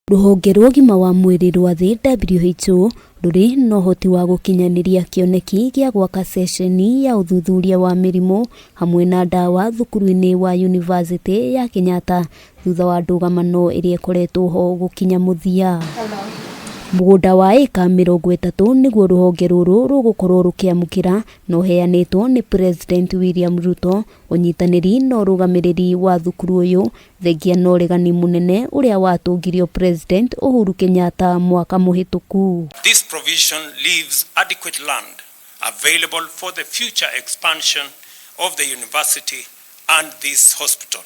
Rũhonge rwa ũgima wa mwĩrĩ rwa thĩ WHO rũrĩ na ũhoti wa gũkinyanĩria kĩoneki gĩa gwaka ceceni ya ũthuthuria wa mĩrimũ hamwe na ndawa thukuru-inĩ wa yunivasĩtĩ ya Kenyatta thutha wa ndũgamano ĩrĩa ĩkoretwo ho gũkinya mũthia. Mũgũnda wa ĩka 30 nĩguo rũhonge rũrũ rũgũkorwo rũkĩamũkĩra na ũheanĩtwo nĩ President William Ruto, ũnyitanĩri na ũrũgamĩrĩri wa thukuru ũyũ thengia na ũregani mũnene ũrĩa watũngirio President Uhuru Kenyatta mwaka mũhĩtũku. This provision leaves adequate land available for the future expansion of the university and this hospital.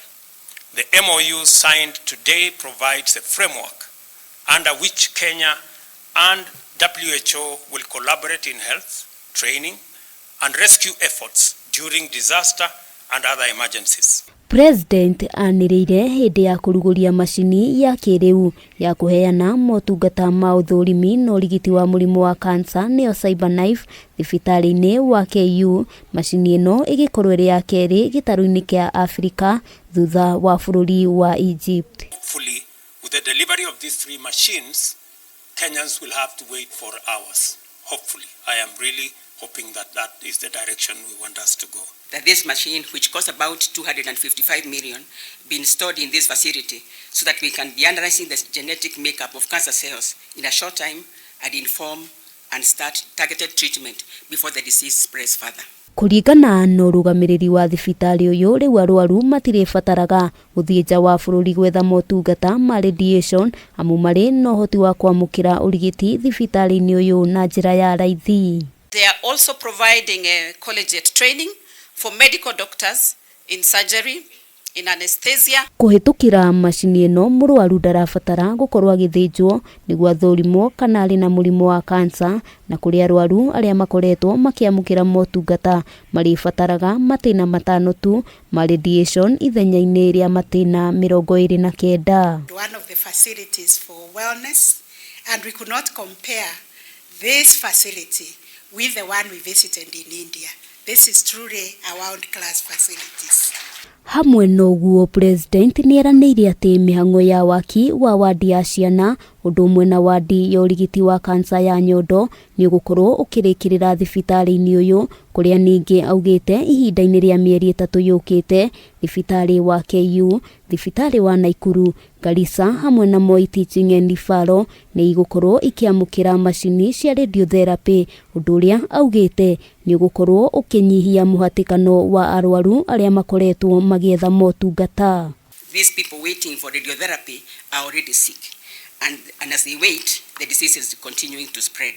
The MOU signed today provides a framework under which Kenya and WHO will collaborate in health, training, and rescue efforts during disaster and other emergencies. President anĩrĩire hĩndĩ ya kũrugũria macini ya kĩrĩu ya kũheana motungata ma ũthũrimi na ũrigiti wa mũrimũ wa kansa nĩyo CyberKnife thibitarĩ-inĩ wa KU. Macini ĩno ĩgĩkorwo ĩrĩ ya kerĩ gĩtarũ-inĩ kĩa Afrika thutha wa bũrũri wa Egypt. Hopefully, with the delivery of these three machines, Kenyans will have to wait for hours. Hopefully, I am really hoping that that is the direction we want us to go. That this machine, which costs about 255 million, be installed in this facility so that we can be analyzing the genetic makeup of cancer cells in a short time and inform and start targeted treatment before the disease spreads further. Kũringana na ũrũgamĩrĩri wa thibitarĩ ũyũ, rĩu arwaru matirĩbataraga gũthiĩ nja wa bũrũri gwetha motungata ma radiation amu marĩ na ũhoti wa kwamũkĩra ũrigiti thibitarĩ-inĩ ũyũ na njĩra ya raithi. They are also providing a collegiate training for medical doctors in surgery, in anesthesia. Kũhĩtũkĩra macini ĩno, mũrwaru ndarabatara gũkorwo agĩthĩnjwo nĩguo athũrimwo kana arĩ na mũrimũ wa kansa, na kũrĩ arwaru arĩa makoretwo makĩamũkĩra motungata marĩbataraga matĩna 5 tu ma radiation ithenya-inĩ rĩa matĩna 29. One of the facilities for wellness, and we could not compare this facility with the one we visited in India. This is truly a world-class facilities. Hamwe na ũguo, President nĩeranĩire atĩ mĩhang'o ya waki wa wadi ya ciana ũndũ ũmwe na wadi ya ũrigiti wa kansa ya nyondo nĩ ũgũkorwo ũkĩrĩkĩrĩra thibitarĩ-inĩ ũyũ, kũrĩa ningĩ augĩte ihinda-inĩ rĩa mĩeri 3 yũkĩte thibitarĩ wa KU, thibitarĩ wa Naikuru, Garissa hamwe na Moi Teaching and Referral nĩ igũkorwo ikĩamũkĩra macini cia radiotherapy, ũndũ ũrĩa augĩte nĩ ũgũkorwo ũkĩnyihia mũhatĩkano wa arwaru arĩa makoretwo magĩetha motungata. These people waiting for radiotherapy are already sick, and as they wait, the disease is continuing to spread.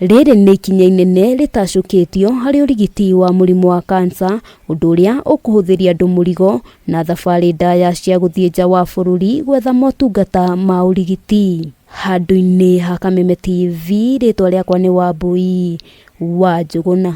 Rĩrĩ nĩ ikinya inene rĩtacũkĩtio harĩ ũrigiti wa mũrimũ wa kansa, ũndũ ũrĩa ũkũhũthĩria andũ mũrigo na thabarĩ ndaya cia gũthiĩ nja wa bũrũri gwetha motungata ma ũrigiti. Handũ-inĩ ha Kameme TV, rĩtwa rĩakwa nĩ Wambui wa Njũgũna.